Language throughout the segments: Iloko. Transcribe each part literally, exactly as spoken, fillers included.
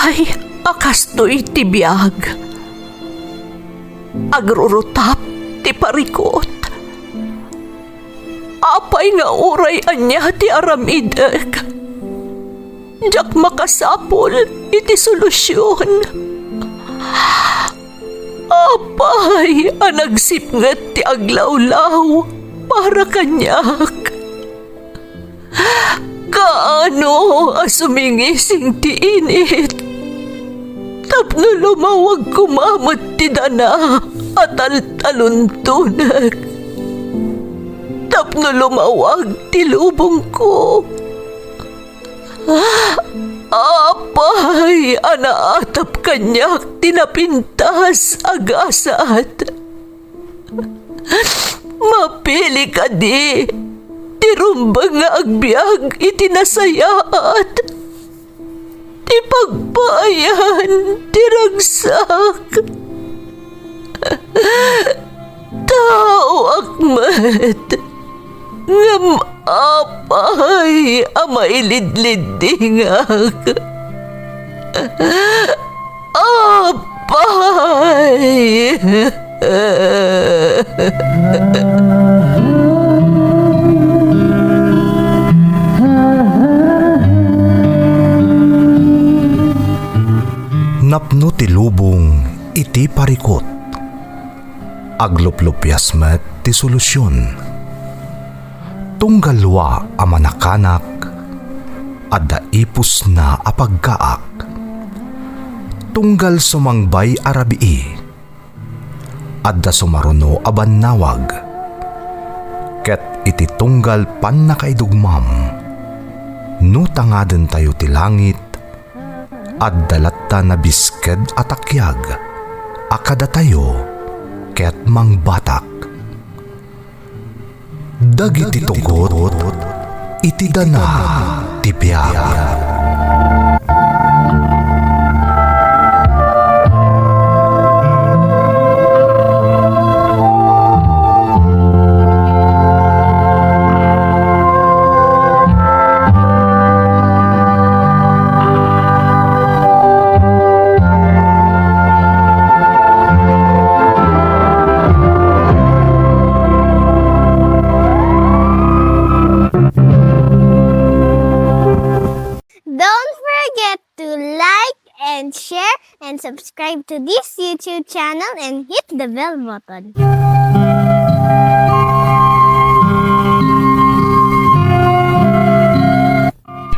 Ay, a kastoy ti biag. Agrurutap ti parikut. Apay nga uray ania ti aramidek, diak makasapul iti solusion. Apay a nagsipnget ti aglawlaw para kaniak? Kaano a sumingising ti init tapno lumawag koma met ti dana a taltaluntonek, tapno lumawag ti lubongko? Apay a naatap kaniak ti napintas a gasat? Mapili kadi ti rumbeng nga agbiag iti nasayaat, ti pagpaayan ti ragsak? Taoak met, ngem apay a mailidliddingak? Apay! Napno ti lubong iti parikut. Agluplupias met ti solusion. Tunggal lua a manakanak, adda ipusna a pagkaak. Tunggal sumangbay a rabii, adda sumaruno a bannawag. Ket iti tunggal pannakaidugmam, no tangadentayo ti langit, adda latta nabisked a takiag a kadatayo ket mangbatak. Dagiti tugot iti dana ti biag. Don't forget to like and share and subscribe to this YouTube channel and hit the bell button.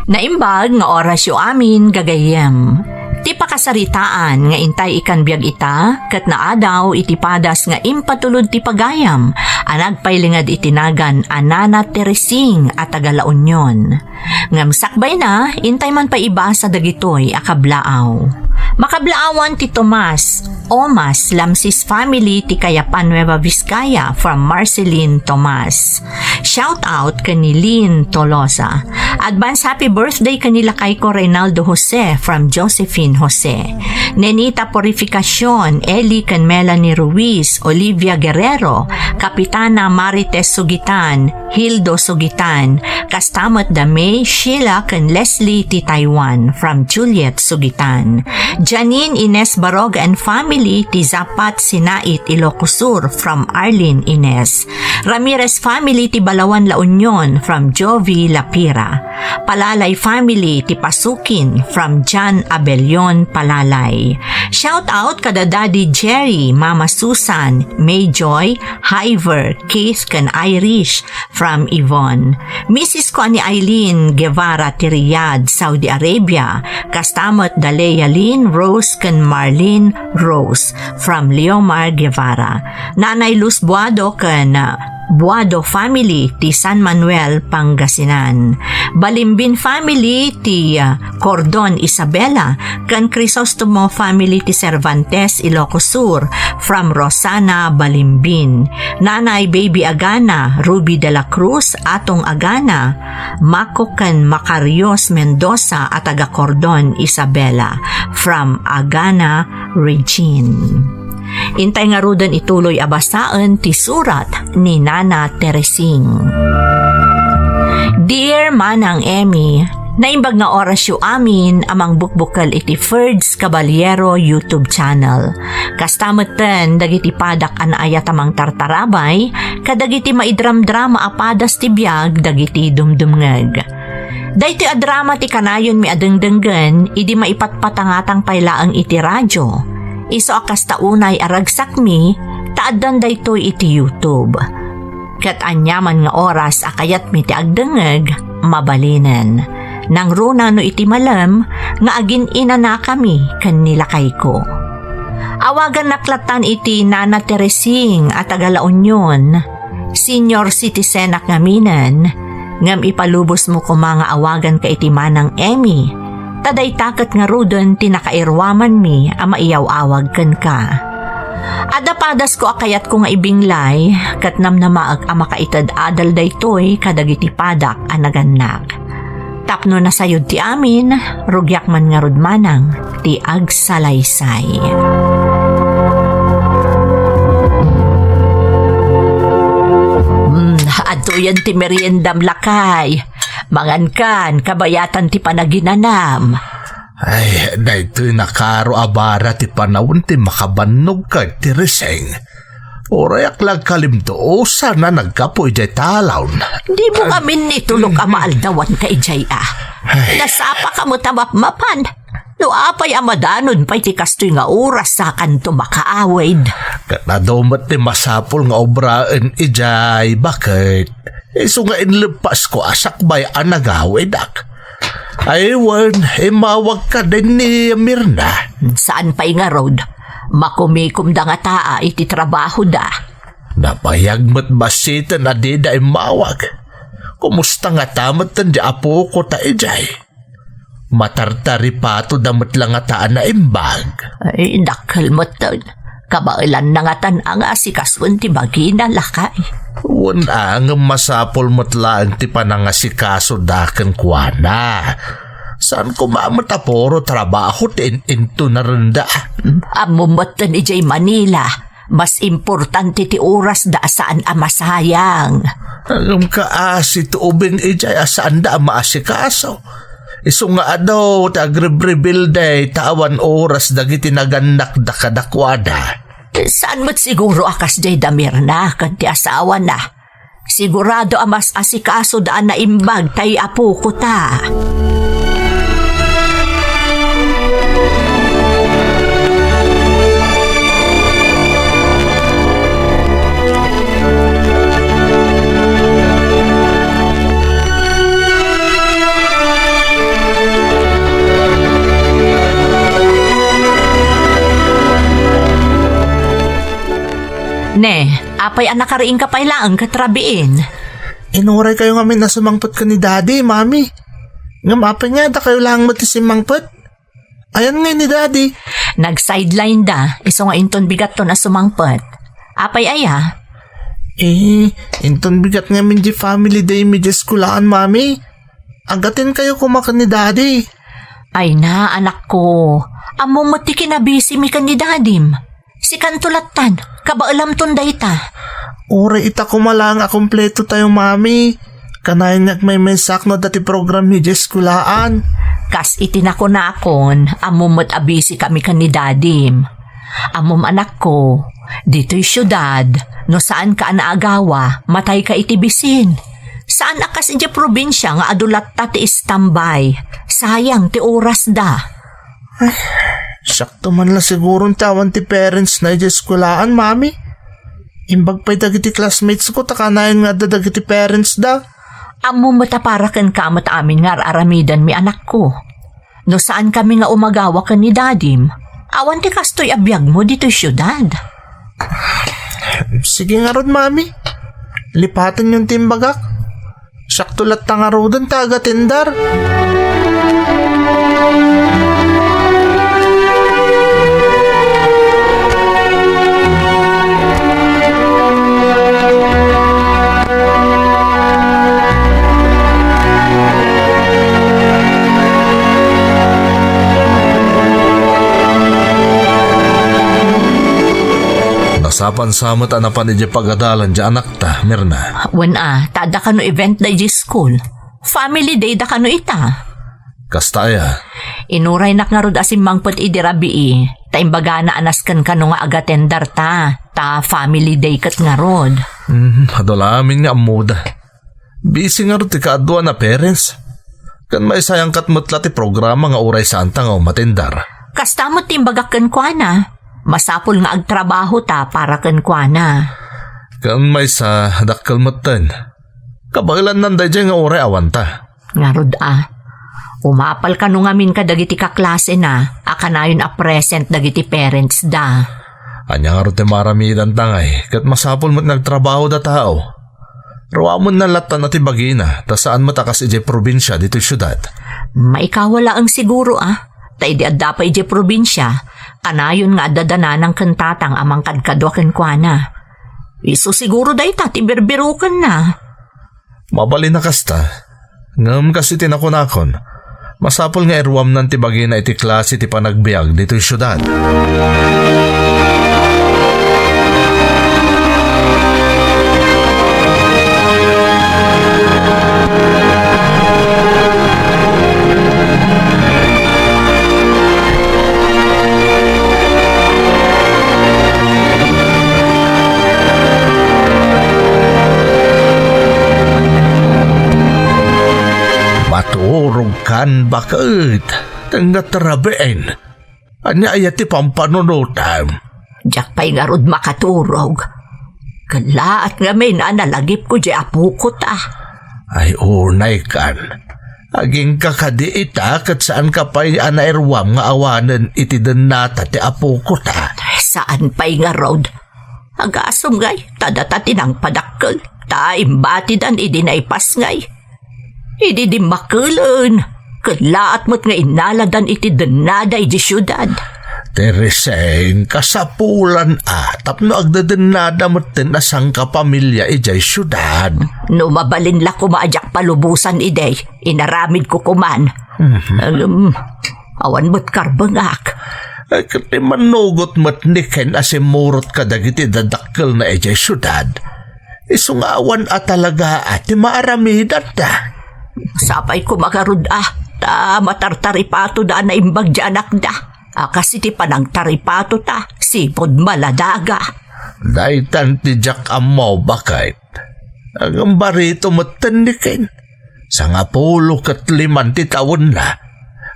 Naimbag nga orasyo amin, gagayyem. Ti pakasaritaan nga intay ikan biag ita, ket naadaw iti padas nga impatulod ti pagayam a nagpailinged iti nagan a Nana Teresing a taga La Union. Ngem sakbayna, intay man pay ibasa dagitoy a kablaaw. Makablaawan ti Tomas, Omas, Lamsis family ti Cayapan, Nueva Vizcaya, from Marceline Tomas. Shout out ken ni Lynn Tolosa. Advance happy birthday ken ni lakayko Reynaldo Jose from Josephine Jose. Nenita Purificacion, Eli ken Melanie Ruiz, Olivia Guerrero, Kapitana Marites Sugitan, Hildo Sugitan, kasta met da May, Sheila, ken Leslie ti Taiwan, from Juliet Sugitan. Janine Ines Baroga and family ti Zapat, Sinait, Ilocos Sur, from Arlene Ines. Ramirez family ti Balawan, La Union, from Jovi Lapira. Palalay family ti Pasukin, from John Abelion Palalay. Shout out kada Daddy Jerry, Mama Susan, May Joy, Hiver, Keith, ken Irish, from Yvonne. Misis ko a ni Eileen Guevara ti Riyadh, Saudi Arabia, kasta met da Lea Lynn Rose ken Marlene Rose, from Leomar Guevara. Nanay Luz Buado ken, ah, Buado family ti San Manuel, Pangasinan. Balimbin family ti, ah, Cordon Isabela ken Crisostomo family ti Cervantes, Ilocos Sur, from Rosana Balimbin. Nanay Baby Agana, Ruby de la Cruz, Atong Agana, Mako ken Macarios Mendoza a taga Cordon Isabela, from Agana, Regine. Intay ngaruden ituloy a basaen ti surat ni Nana Teresing. Dear Manang Emmy, Naimbag nga orasyo amin a mangbukbukel iti Ferds Caballero YouTube channel. Kasta metten dagiti padak a naayat a mangtartarabay kadagiti maidramdrama a padas ti biag dagiti dumdumngeg. Daytoy a drama ti kanayonmi a dengdenggen idi maipatpatangatang pay laeng iti radio. Isu a kasta unay a ragsakmi ta addan daytoy iti YouTube. Ket aniaman nga oras a kayatmi ti agdengngeg, mabalinen. Nangruna no iti malem nga agin-inanakami ken ni lakayko. Awagannak lattan iti Nana Teresing a taga La Union, senior citizenak ngaminen, ngem ipalubosmo koma nga awaganka iti Manang Emmy, ta dayta ket ngaruden ti nakairuamanmi a maiyaw-awag kenka. Adda padasko a kayatko nga ibinglay, ket namnamaek a makaited adal daytoy kadagiti padak a nagannak. Tapno nasayod ti amin, rugiak man ngarud manang ti agsalaysay. Hmm, adtoyen ti meriendam, lakay. Mangankan, kabayatan ti panaginanam. Ay, daytoy nakaro a bara ti panawen ti makabannog ket ti riseng. Urayak la agkalimtuosan a naggapu idiay talon. Dimo ngamin nitulok a maaldawanka idiay a. Ay. Nasapaka met a mapmapan. No apay a madanon pay ti kastoy nga oras, sakanto makaawid. Ket adu met ti masapul nga obraen idiay, baket isu nga inleppasko a sakbay a nagawidak. Ay wen, immawagka den ni Mirna. Saan pay ngarud, makumikomda ngata iti trabahoda. Nabayag met bassiten a dida immawag. Kumusta ngata metten ti apoko ta idiay? Matartaripatoda met la ngata a naimbag. Ay, dakkel metten. Kabaelanna ngatan a nga asikasoen ti bagina, lakay. Wen a, ngem masapul met laeng ti panangasikasoda kenkuana. Saan koma met a puro trabaho ti in-intunarenda. Ammom metten idiay Manila, mas importante ti orasda a saan a masayang. Ngem kaasi ti ubing idiay a saanda a maasikaso. Isu nga adu ti agrebrebelde ta awan oras dagiti nagannakda kadakuada. Saan met siguro a kasdiay da Mirna ken ti asawana. Sigurado a mas asikasoda a naimbag tay apoko ta. Ne, apay a nakariingka pay laeng ket rabiin? Inuray kayo ngamin a sumangpet ken ni Daddy, Mami. Ngem apay nga, dakayo laeng met ti simmangpet? Ayan ngay ni Daddy? Nag-sideline da, isu nga inton bigatton a sumangpet. Apay aya? Eh, inton bigat ngamin di family day mi di eskulaan, Mami. Agatin kayo koma ken ni Daddy. Ay na, anakko. Ammom met ti kinabisi mi ken ni Dadim. Sikanto lattan, kabaelamton dayta. Uray ita koma laeng a kompleto tayo, Mami. Kanayon nga agmaymaysak no adda ti program idiay eskuelaan. Kas iti nakunakon, ammom met a busy kami ken ni Dadim. Ammom, anakko, ditoy siudad, no saanka a naagawa, matayka iti bisin. Saan a kas idiay probinsia nga adu latta ti istambay. Sayang ti orasda. Ay, siakto man la siguron ti awan ti parents na idiay eskuelaan, Mami. Imbag pay dagiti classmates ko ta kanayon nga adda dagiti parents da. Ammom met a para kenka met amin nga ar-aramidanmi, anakko. No saankami nga umagawa ken ni Dadim, awan ti kastoy a biagmo ditoy siudad. Sige ngarud, Mami. Lipatenyon ti imbagak. Siakto latta ngaruden ta agatindar. Nasapan sa met a napan idiay pagadalan ti anakta, Mirna. Wen a, ta adda kano event daydi school. Family day da kano ita. Kasta aya? Inuraynak ngarud a simmangpet idi rabii, ta imbagana a nasken kano nga agatendarta, ta family day ket ngarud. Hmm, adu la amin nga ammoda. Busy ngarud ti kaaduan a parents. Ken maisayangkat met la ti programa nga uray saanta nga umatendar. Kasta met ti imbagak kenkuana. Masapul nga agtrabahota para kenkuana. Ken maysa, dakkel metten. Kabaelannan daydiay nga uray awanta. Ngarud a, umapal kano ngamin kadagiti kaklasena a kanayon a present dagiti parents da. Ania ngarud ti maaramidanta ngay, ket masapul met nga agtrabahoda tao. Ruamennanto latta ti bagina, ta saan met a kas idiay probinsia ditoy siudad. Maikawa laeng siguro a, ta idi adda pay idiay probinsia, kanayon nga adda da nanang ken tatang a mangkadkadua kenkuana. Isu siguro dayta ti birbirokenna. Mabalin a kasta. Ngem kas iti nakunakon, masapul nga iruamnan ti bagina iti klase ti panagbiag ditoy siudad. Maturogkan, baket. Tengnga ti rabiin. Ania aya ti pampanunotem? Diak pay ngarud makaturog. Kellaat ngamin a nalagipko diay apokota. Ay, unaykan. Agingga kadi ita ket saanka pay a nairuam nga awanen iti dennata ti apokota. Saan pay ngarud. Agasem ngay, ta data ti nangpadakkel, ta imbatidan idi naipasngay. Idi dimmakkelen, kellaat met nga innaladan iti dennada idiay siudad. Tereseng, kasapulan a tapno agdedennada metten a sangkapamilia idiay siudad. No mabalin la koma a diak palubosan idi, inaramidko koman. Mhm. Ngem, awan met karbengak. Ay, ket ti mannugot met ni Ken a simmurot kadagiti dadakkelna idiay siudad. Isu nga awan a talaga a ti maaramidanta. Sapay koma ngarud a, ta matartaripatoda a naimbag ti anakda. A kas iti panangtaripatota, sipud maladaga. Daytan ti diak ammo, baket. Ngem barito metten ni Ken. Sangapulo ket liman ti tawenna.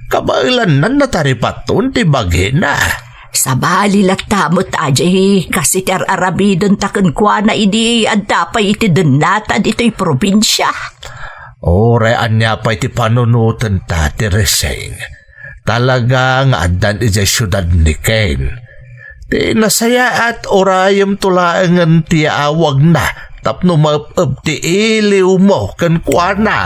Kabaelannan nataripaton ti bagina. Sabali latta met a diay kas iti ar-aramidenta kenkuana idi adda pay iti dennata ditoy probinsia. Uray ania pay ti panunotenta, Tereseng. Talaga nga addan idiay siudad ni Ken. Ti nasayaat, urayemto laengen ti yaawagna tapno maep-ep ti iliwmo kenkuana.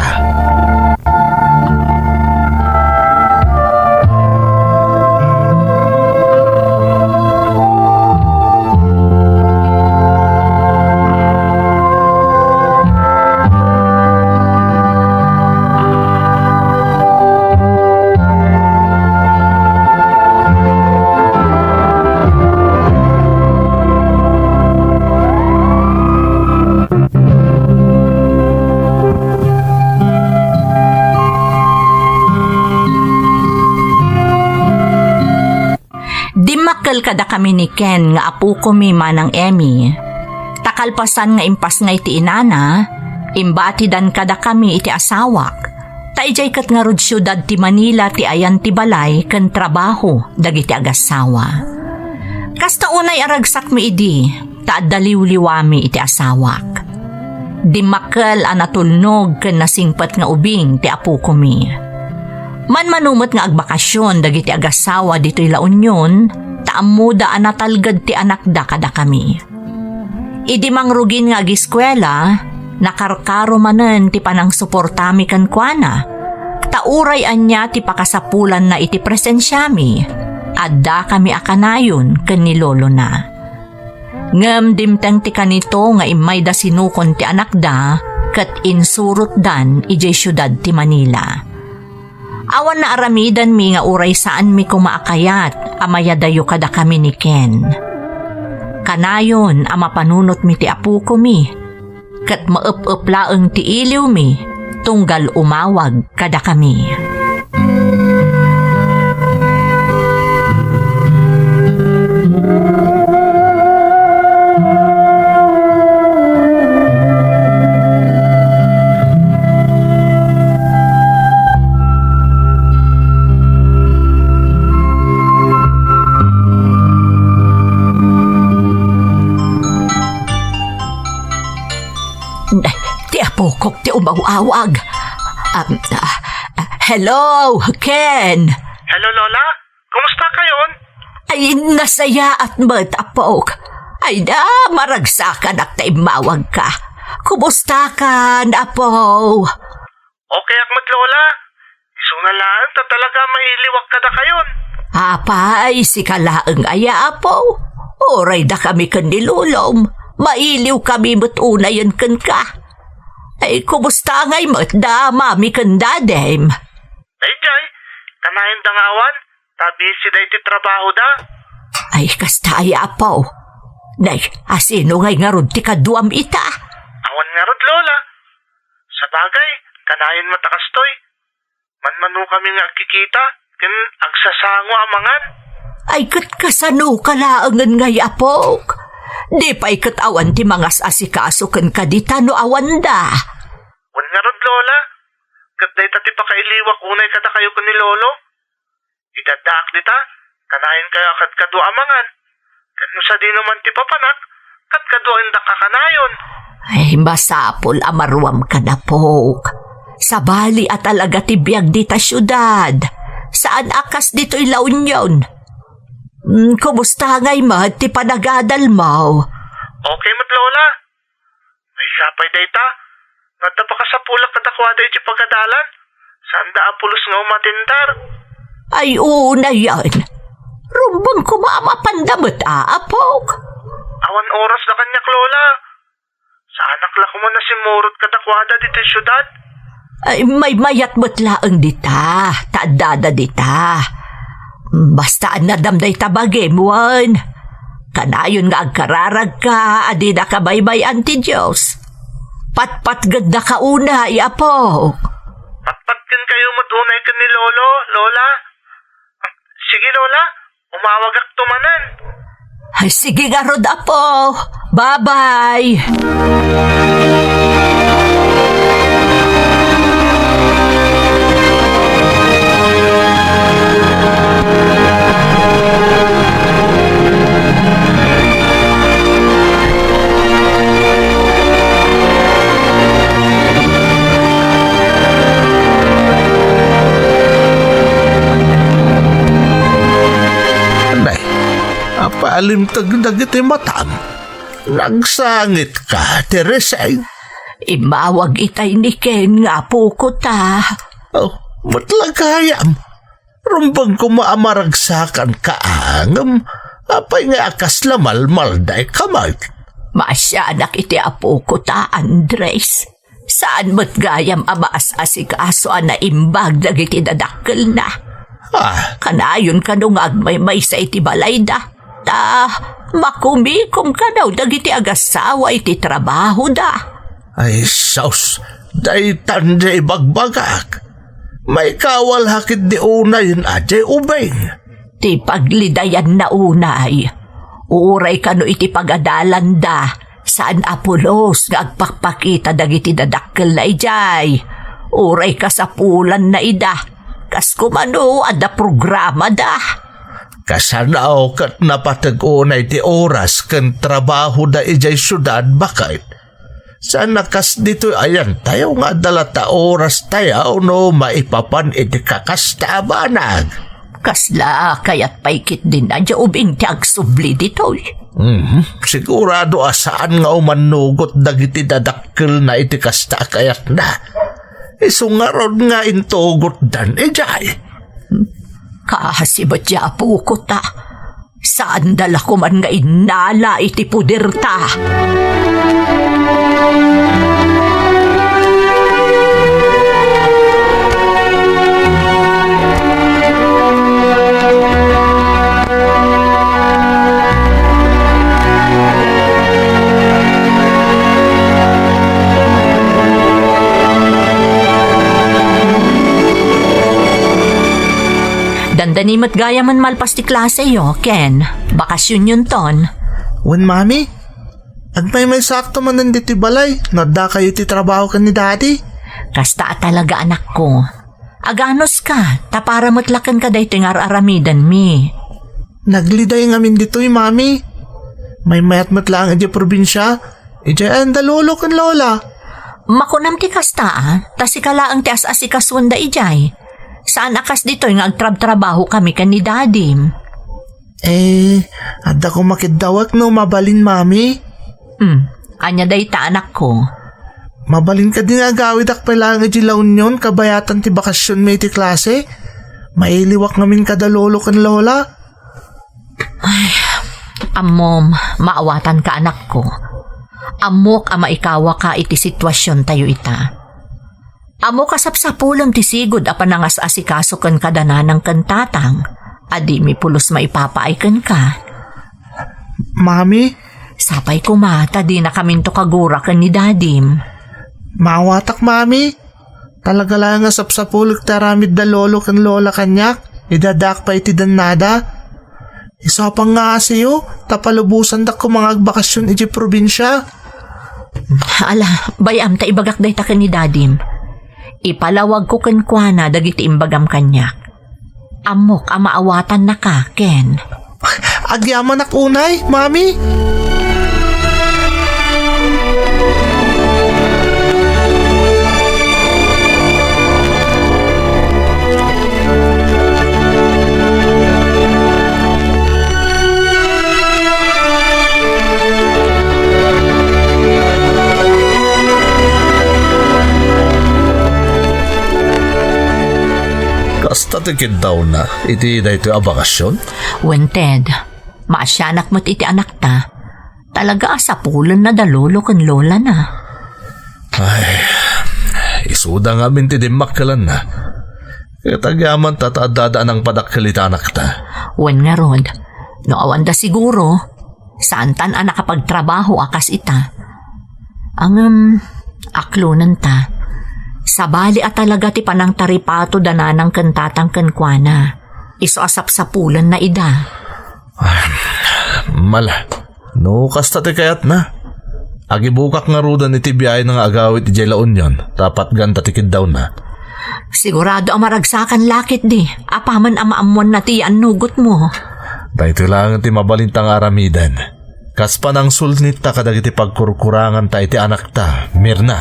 Dimmakkel kadakami ni Ken nga apokomi manang Emmy. Ta kalpasan nga impasngay ti inana, imbatidan kadakami iti asawak. Ta idiay ket ngarud siudad ti Manila ti ayan ti balay ken trabaho dagiti agassawa. Kasta unay a ragsakmi idi, ta adda liwliwami iti asawak. Dimmakkel a natulnog ken nasingpet nga ubing ti apokomi. Manmano met nga agbakasyon dagiti agassawa ditoy La Union, ta ammoda a natalged ti anakda kadakami. Idi mangrugin nga agiskuela, nakarkaro manen ti panangsuportami kenkuana, ta uray ania ti pakasapulanna iti presensiami, addakami a kanayon ken ni lolona. Ngem dimteng ti kanito nga immayda sinukon ti anakda ket insurotdan idiay siudad ti Manila. Awan naaramidanmi nga uray saanmi koma a kayat a mayadayo kadakami ni Ken. Kanayon a mapanunotmi ti apokomi, ket maep-ep laeng ti iliwmi tunggal umawag kadakami. Apok ti umaw-awag. Um, ah, ah, hello, Ken. Hello, Lola. Kumusta kayon? Ay, nasayaat met, apok. Ay da, maragsakanak ta immawagka. Kumusta kan, apo? Okay ak met, Lola. Isuna laeng ta talaga mailiwak kadakayon. Apay, sika laeng aya, apo? Uray dakami ken ni lolom, mailiwkami met unayen kenka. Ay, kumusta ngay met da mami ken dadem? Daydiay, kanayon da nga awan, ta busy da iti trabaho da. Ay, kasta aya, apo. Nay, asino ngay ngarud ti kaduam ita? Awan ngarud, Lola. Sabagay, kanayon met a kastoy. Manmanokami nga agkikita, ken agsasango a mangan. Ay, ket kasanoka laengen ngay, apok? Di pay ket awan ti mangas-asikaso kenka dita no awanda? Wen ngarud, Lola. Ket dayta ti pakailiwak unay kadakayo ken ni Lolo. Idaddaak dita, kanayon kayo a kadkadua a mangan. Ket no sadino man ti papanak, kadkadua indak a kanayon. Ay, masapul a maruam ka, apok. Sabali a talaga ti biag dita siudad. Saan a kas ditoy La Union. Mm, kumusta ngay met ti panagadal mo? Okay met, Lola. Ay, siya pay dayta. Nga adda pakasapulak kadakuada iti pagadalan. Saanda a pulos nga umatindar. Ay, unayen. Rumbeng koma a mapanda met, apok. Awan oras la kaniak, Lola. Saanak la koma a simmurot kadakuada ditoy siudad. Ay, maymayat met laeng dita, ta addada dita. Basta annadam dayta bagim, wen. Kanayon nga agkararagka a dinaka baybay-an ti Dios. Patpatgednaka unay, apok. Patpatgen kayo met unay ken ni Lolo, Lola. Sige, Lola. Umawagakto manen. Ay, sige ngarud, apo. Bye-bye. Nay, apay a limteg dagiti matam? Nagsangitka, Tereseng? Immawag itay ni Ken nga apokota. Oh, met la gayam. Rumbeng koma a maragsakanka, ngem apay nga a kasla malmaldayka met? Maasianak iti apokota, Andres. Saan met gayam a maas-asikaso a naimbag dagiti dadakkelna. Ah. Kanayon kano nga agmaymaysa iti balayda. Ta, makumikom kano dagiti agassawa iti trabahoda. Ay, sus, daytan di ibagbagak. Maikawalha ketdi unayen a di ubing. Ti paglidayanna unay, uray kano iti pagadalanda, saan a pulos nga agpakpakita dagiti dadakkelna idiay. Uray kasapulanna ida, kas kumano adda programada. Kasano ket napateg unay ti oras ken trabahoda idiay siudad, baket? Saan a kas ditoy ayantayo nga adda latta orastayo no maipapan iti kakasta a banag? Kasla kayat pay ketdin a di ubing ti agsubli ditoy? Mhm. Sigurado a saan nga umannugot dagiti dadakkelna iti kasta a kayatna. Isu ngarud nga intugotdan idiay. Kaasi met ti apokota. Saanda la koman nga innala iti poderta. Dandani met gayam malpas ti klaseyo, Ken. Bakasyonyonton. Wen, Mami? Agmaymaysakto manen ditoy balay no addakayo iti trabaho ken ni Daddy. Kasta a talaga, anakko. Aganuska, ta para met la kenka daytoy nga ar-aramidenmi. Nagliday ngamin ditoy, Mami. Maymayat met laeng idiay probinsia, idiay ayan da Lolo ken Lola. Makunam ti kasta, a, ta sika laeng ti as-asikasuenda idiay. Saan a kas ditoy nga agtrabtrabahokami ken ni Dadim. Eh, adda koma kiddawek no mabalin, Mami? Hmm, ania dayta, anakko? Mabalin kadi nga agawidak pay laeng idiay La Union kabayatan ti bakasionmi iti klase? Mailiwak ngamin kada lolo ken lola. Ay, ammom, maawatanka, anakko. Ammok a maikawaka iti situasiontayo ita. Ammok a sapsapulem ti sigud a panangas-asikaso kenka da nanang ken tatang a dimi pulos maipapaay kenka. Mami? Sapay koma ta dinakaminto kagura ken ni Dadim. Maawatak, Mami. Talaga laeng a sapsapulek ti aramid da lolo ken lola kaniak, idi addaak pay iti dannada. Isu a pangngaasiyo, ta palubosandak koma nga agbakasion idiay probinsia. Ala, bay-am ta ibagak dayta ken ni Dadim. Ipalawagko kenkuana dagiti imbagam kaniak. Ammok a maawatannaka, Ken. Agyamanak unay, Mami. Kasta ti kiddawna iti daytoy a bakasion? Wen, Ted, maasianak met iti anakta. Talaga a sapulenna da lolo ken lolana. Ay, isuda ngamin ti dimmakkelanna. Ket agyamanta ta addada a nangpadakkel iti anakta. Wen ngarud, no awanda siguro, saantan a nakapagtrabaho a kas ita. Ngem, aklonenta. Sabali a talaga ti panangtaripato da nanang ken tatang kenkuana. Isu a sapsapulenna ida. Ah, mala, no kasta ti kayatna, agibukak ngaruden iti biayna nga agawid idiay La Union, ta patganta ti kiddawna. Sigurado a maragsakan la ketdi, apaman a maammoanna ti yaannugotmo. Daytoy laeng ti mabalinta nga aramiden. Kas panangsulnitta kadagiti pagkurkuranganta iti anakta, Mirna.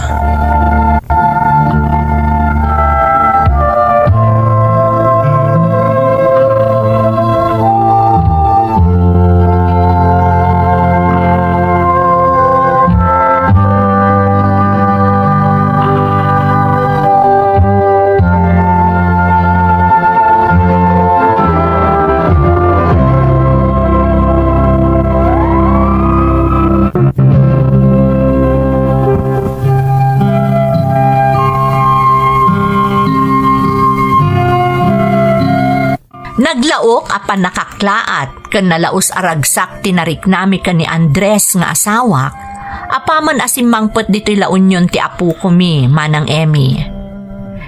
Naglaok a pannakaklaat ken nalaus a ragsak ti nariknami ken ni Andres nga asawak, apaman a simmangpet ditoy La Union ti apokomi, Manang Emmy.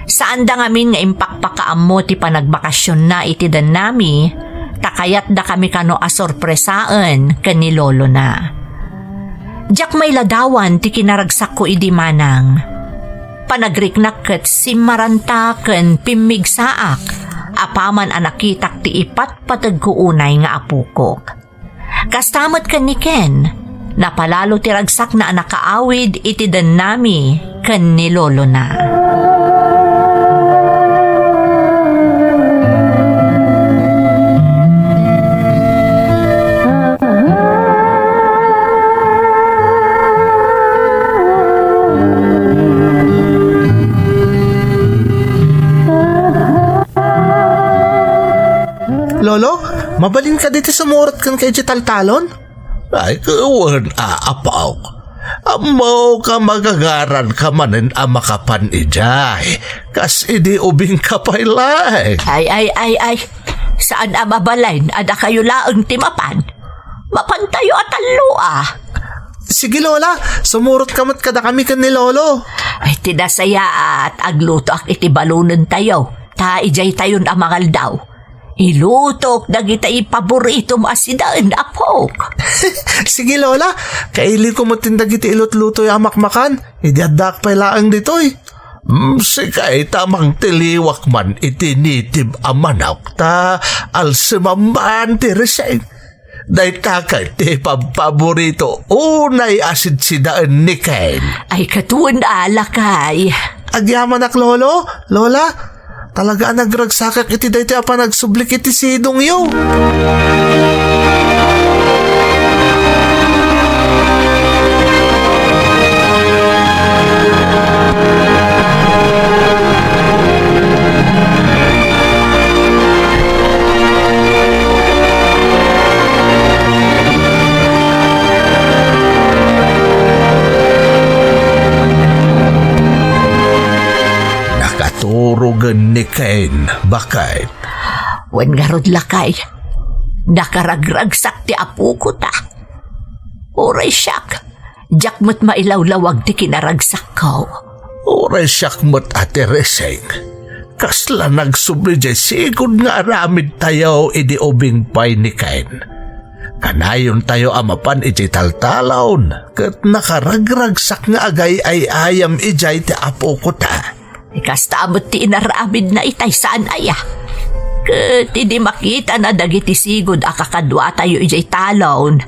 Saanda ngamin nga impakpakaammo ti panagbakasionna iti dennami, ta kayatdakami kano a sorpresaen ken ni lolona. Diak mailadawan ti kinaragsakko idi, Manang. Panagriknak ket simmaranta ken pimmigsaak apaman a nakitak ti ipatpategko unay nga apokok. Kasta met ken ni Ken, napalalo ti ragsakna a nakaawid iti dennami ken ni lolona. Lolo, mabalin kadi ti sumurot kenka idiay taltalon? Ay, wen a, apok. Ammok a magagaranka manen a makapan idiay, kas idi ubingka pay laeng. Ay, ay, ay, ay. Saan a mabalin a dakayo laeng ti mapan? Mapantayo a tallo a. Sige, Lola, sumurotka met kadakami ken ni Lolo. Ay, ti nasayaat, aglutoak iti balonentayo, ta idiaytayon a mangaldaw. Ilutok dagiti paboritom a siden, apok. Sige, Lola. Kailiwko met dagiti ilutlutoyo a makmakan. Idi addaak pay laeng ditoy. Mm, sika ita mangtiliwak man iti nitib a manok ta alsemam man ti reseng. Dayta ket ti pabpaborito unay a sidsidaen ni Ken. Ay, ket wen a, lakay. Agyamanak, Lolo, Lola. Talaga a nagragsakak iti daytoy a panagsublik iti sidongyo. Nakaturogen ni Ken, baket. Wen ngarud, lakay, nakaragragsak ti apoko ta. Uray siak, diak met mailawlawag ti kinaragsakko. Uray siak met, Ate Reseng. Kasla nagsubli diay sigud nga aramidtayo idi ubing pay ni Ken. Kanayontayo a mapan idiay taltalon, ket nakaragragsak nga agay-ay-ayam idiay ti apoko ta. Kasta met ti inaramidna itay saan aya. Ket idi makitana dagiti sigud a kakaduatayo idiay talon,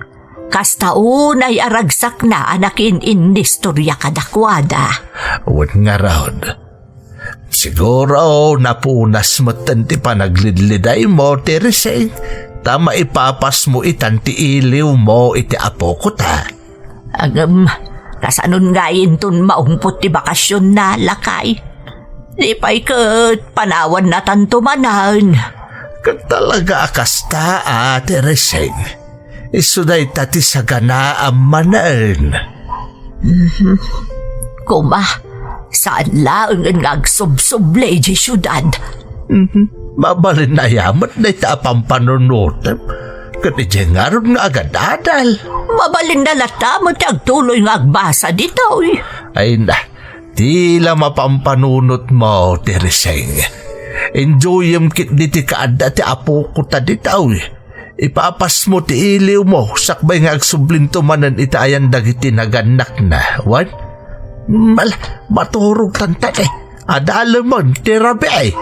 kasta unay a ragsakna a nakiin-inistorya kadakuada. Wen ngarud, siguro napunas metten ti panaglidlidaymo, Tereseng, ta maipapasmo itan ti iliwmo iti apoko ta. Ngem, kasanon nga inton maungpot ti bakasionna, lakay? Di pay ket panawannatanto manen. Ket talaga a kasta, Ate Reseng. Isu dayta ti saganaam manen. Mhm. Koma, saan laengen nga agsubsubli idiay siudad. Mhm. Mabalin aya met dayta a pampanunotem. Ket idiay ngarud nga agadadal. Mabalinna latta met ti agtuloy nga agbasa ditoy. Ay na, ti la mapanpanunotmo, Tereseng. Enjoyem ketdi ti kaadda ti apoko ta ditoy. Ipapasmo ti iliwmo sakbay nga agsublinto manen iti ayan dagiti nagannakna. Wen? Mal-, maturog tanta ti adalemen ti rabii.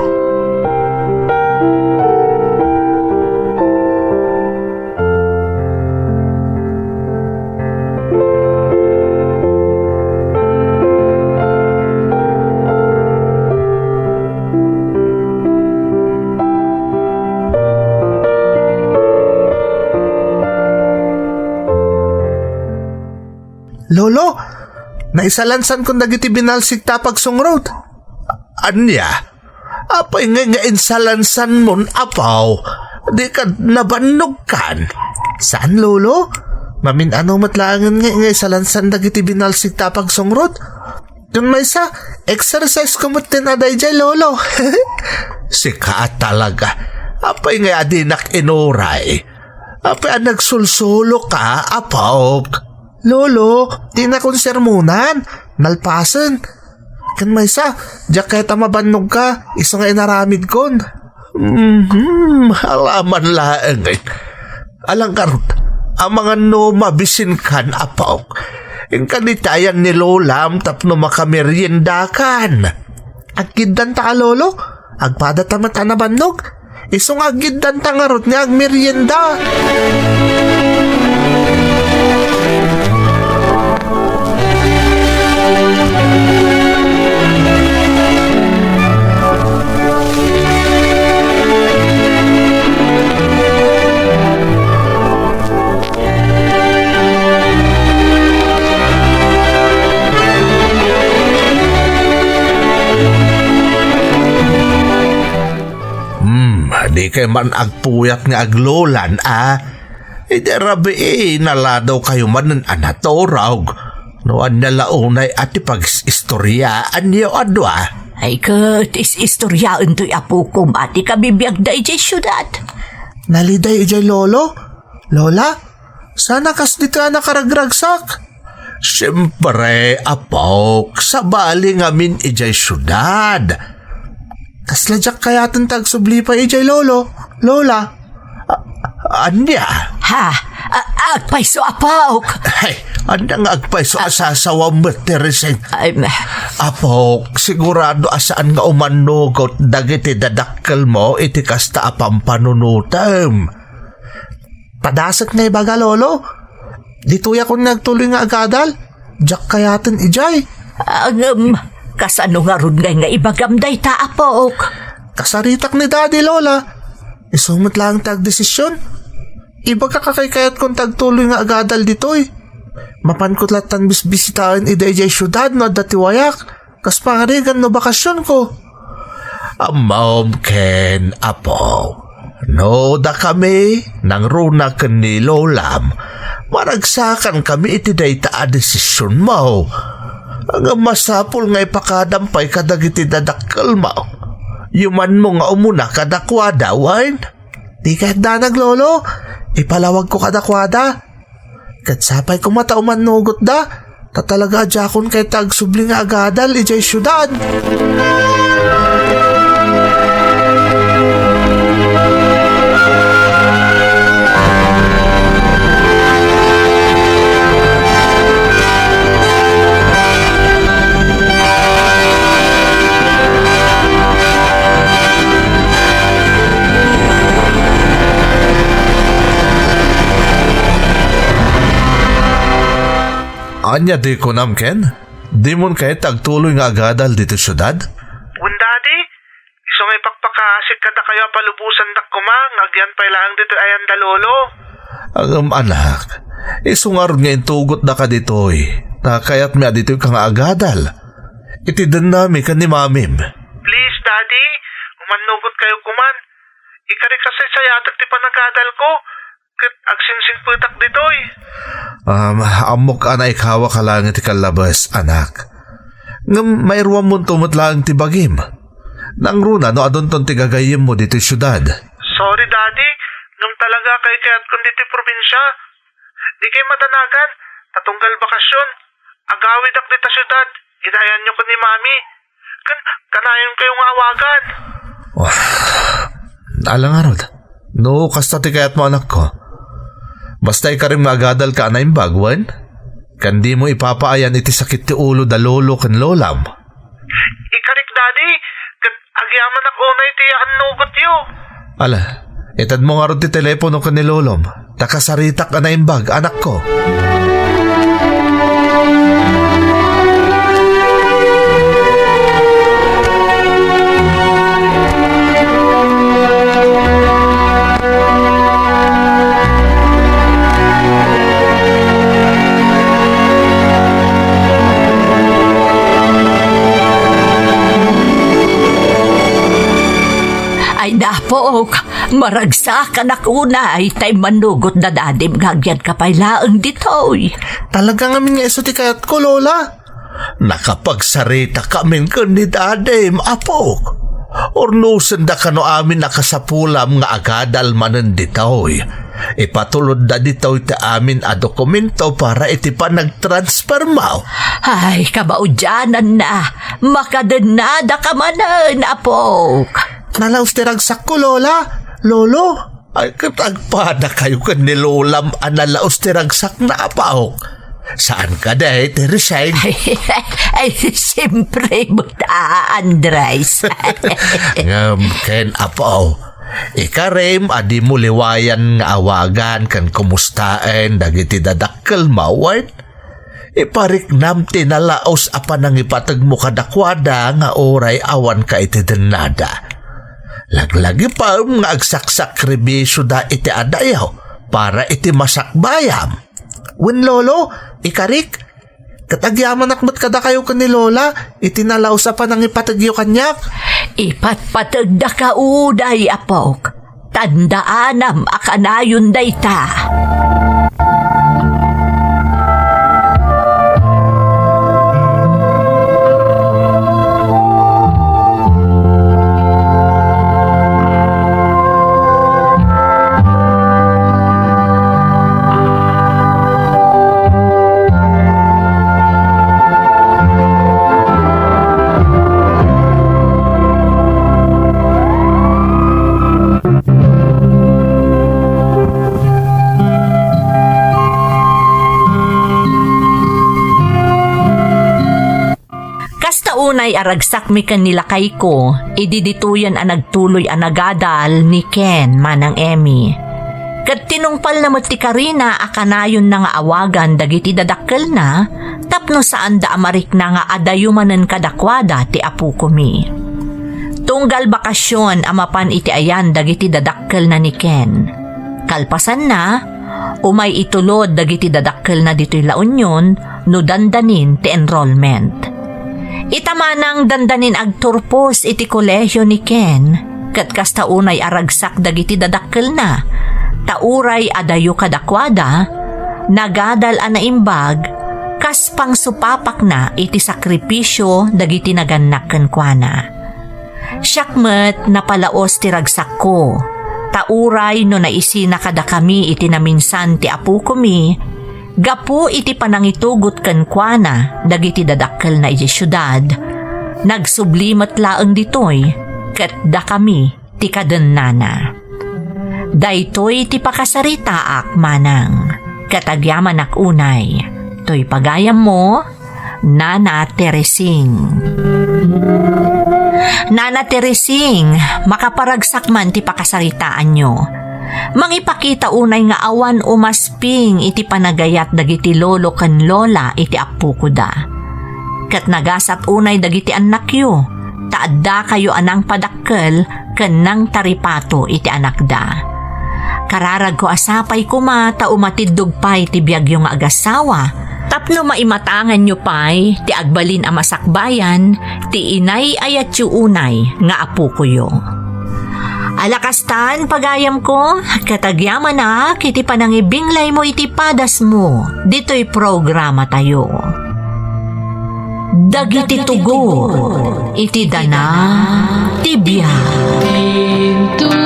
Lolo, naisalansankon dagiti binalsig ta pagsungrot. Ania? Apay ngay nga insalansanmon, apo? Dika nabannogkan? Saan, Lolo. Mamin-ano met laengen ngay nga isalansan dagiti binalsig ta pagsungrot. Ken maysa, exercise ko met ken a daydiay, Lolo. Sika a talaga. Apay ngay a dinak inuray? Apay a nagsulsuloka, apok? Lolo, dinakon sermonan. Nalpasen. Ken maysa, diak kayat a mabannogka, isu nga inaramidkon. Mhm, alaman laeng. Alang ngarud, amangan no mabisinkan, apok. Inka dita ayan ni Lolam tapno makameriendakan. Aggiddanta a, Lolo? Agpadata met a nabannog? Isu nga aggiddanta ngarud nga agmerienda. Hmm, di kay man agpuyat nga aglolan, a? Idi rabii, naladawkayo manen a naturog. No ania la unay a ti pag-is-istoriaanyo a dua? Ay, ket is-istoriaentoy apokom a ti kabibiagda idiay siudad. Naliday idiay, Lolo? Lola? Saan a kas ditoy a nakaragragsak? Siempre, apok, sabali ngamin idiay siudad. Kasla diak kayaten ta agsubli pay idiay, Lolo, Lola. A-, ania? Ha? A-, agpayso, apok. Ay, ania nga agpayso a sasawam met, Tereseng? Ay, ma- Apok, sigurado a saan nga umannugot dagiti dadakkelmo iti kasta a pampanunotem. Padasek nga ibaga, Lolo. Ditoyak unay agtuloy nga agadal. Diak kayaten idiay. Ngem, kasano ngarud ngay nga ibagam dayta, apok? Kasaritak ni Daddy, Lola. Isu met laeng ti agdesision. Ibagak a kaykayatkon ti agtuloy nga agadal ditoy. Mapanko lattan bisbisitaen ida idiay siudad no adda ti wayak. Kas pangarigan no bakasionko. Ammom ken, apo, no dakami, nangruna ken ni lolam, maragsakankami iti dayta a desisionmo. Ngem masapul nga ipakadam pay kadagiti dadakkelmo. Yumanmo nga umuna kadakuada, wen? Di kayat danag, Lolo. Ipalawagko kadakuada. Ket sapay koma ta umannugotda, ta talaga a diakon kayat ti agsubli nga agadal idiay siudad. Ania ti kunam, Ken? Dimon kayat ti agtuloy nga agadal ditoy siudad? Wen, Daddy, isu nga ipakpakaasik kadakayo a palubosandak koma nga agyan pay laeng ditoy ayan da Lolo. Ngem, anak, isu ngarud nga intugotdaka ditoy, ta kayatmi a ditoyka nga agadal iti dennami ken ni Mamim. Please, Daddy, umannugotkayo koman. Ikarik a saysayatek ti panagadalko, ket agsinsingpetak ditoy. Um, ammok a naikawaka laeng iti kallabes, anak. Ngem mairuammonto met laeng ti bagim. Nangruna no adunton ti gagayyemmo ditoy siudad. Sorry, Daddy. Ngem talaga kaykayatkon ditoy probinsia. Dikay madanagan, ta tunggal bakasion, agawidak dita siudad, ida ayanyo ken ni Mami. Ken kanayonkayo nga awagan. Wah, ala ngarud. No, kasta ti kayatmo, anakko. Basta ikarim nga agadalka a naimbag, wen? Ken dimo ipapaayan iti sakit ti ulo da lolo ken lolam. Ikarik, Daddy, ket agyamanak unay ti annugotyo. Ala, itedmo ngarud ti telepono ken ni lolom, ta kasaritak a naimbag, anakko. Ay, napok, maragsakanak unay, tay manugot da dadim nga agyanka pay laeng ditoy. Talaga ngamin nga isu ti kayatko, Lola. Nakapagsarita kamin ken ni Dadim, apok. Urnosenda kano amin a kasapulam nga agadal manen ditoy. Ipatulodda ditoy ti amin a dokumento para iti panagtransfermo. Ay, kabaudiananna, makadennadaka manen, apok. Nalaus ti ragsakko, Lola, Lolo. Ay, ket agpadakayo ken ni lolam a nalaus ti ragsakna, apok. Saan kadi ti resign? Ay, ay, siyempre, buta, Andres. Ngem ken, apo, ikarim a dimo liwayan nga awagan ken kumustaen dagiti dadakkelmo, wen? Ipariknam ti nalaus a panangipategmo kadakuada nga uray awanka iti dennada. Laglagipem nga agsaksakribisyoda iti adayo para iti masakbayam. Wen, Lolo, ikarik, ket agyamanak met kadakayo ken ni Lola iti nalaus a panangipategyo kaniak. Ipatpategdaka unay, apok. Tandaanam a kanayon dayta. Kasta unay a ragsakmi ken ni lakayko, idi ditoyen a nagtuloy a nagadal ni Ken manang Emmy. Ket tinungpalna met ti karina a kanayonna nga awagan dagiti dadakkelna tapno saanda a marikna nga adayo manen kadakuada ti apokomi. Tunggal bakasion a mapan iti ayan dagiti dadakkelna ni Ken. Kalpasanna, umay itulod dagiti dadakkelna ditoy La Union no dandanin ti enrollment. Ita manang dandanin agturpos iti kolehio ni Ken, ket kasta unay a ragsak dagiti dadakkelna, ta uray adayo kadakuada, nagadal a naimbag, kas pangsupapakna iti sakripisio dagiti nagannak kenkuana. Siak met napalaos ti ragsakko, ta uray no naisina kadakami iti naminsan ti apokomi, gapu iti panangitugot kenkuana dagiti dadakkelna idiay siudad, nagsubli met laeng ditoy ket dakami ti kadennana. Daytoy ti pakasaritaak manang, ket agyamanak unay toy pagayammo, Nana Teresing. Nana Teresing, makaparagsak man ti pakasaritaanyo. Mangipakita unay nga awan umasping iti panagayat dagiti lolo ken lola iti appokoda. Ket nagasat unay dagiti annakyo, ta addakayo a nangpadakkel ken nangtaripato iti anakda. Kararagko a sapay koma ta umatiddog pay ti biagyo nga agassawa, tapno maimatanganyo pay ti agbalin a masakbayan ti inay-ayatyo unay nga apokoyo. Ala kastan, pagayamko, ket agyamanak iti panangibinglaymo iti padasmo ditoy programatayo. Dagiti tugot iti dana ti biag. Inton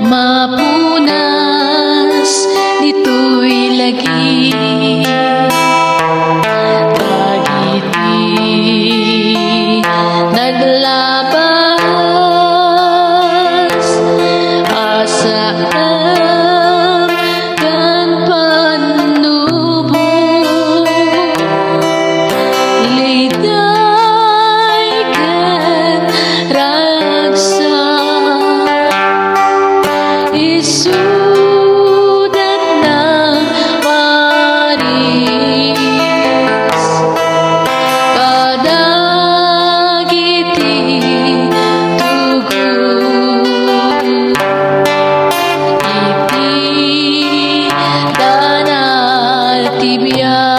mapunas ditoy lagi, dagiti naglabas a saan ken pannubo, liday ken ragsak, isudat nang paris kadagiti tugot iti dana ti biag.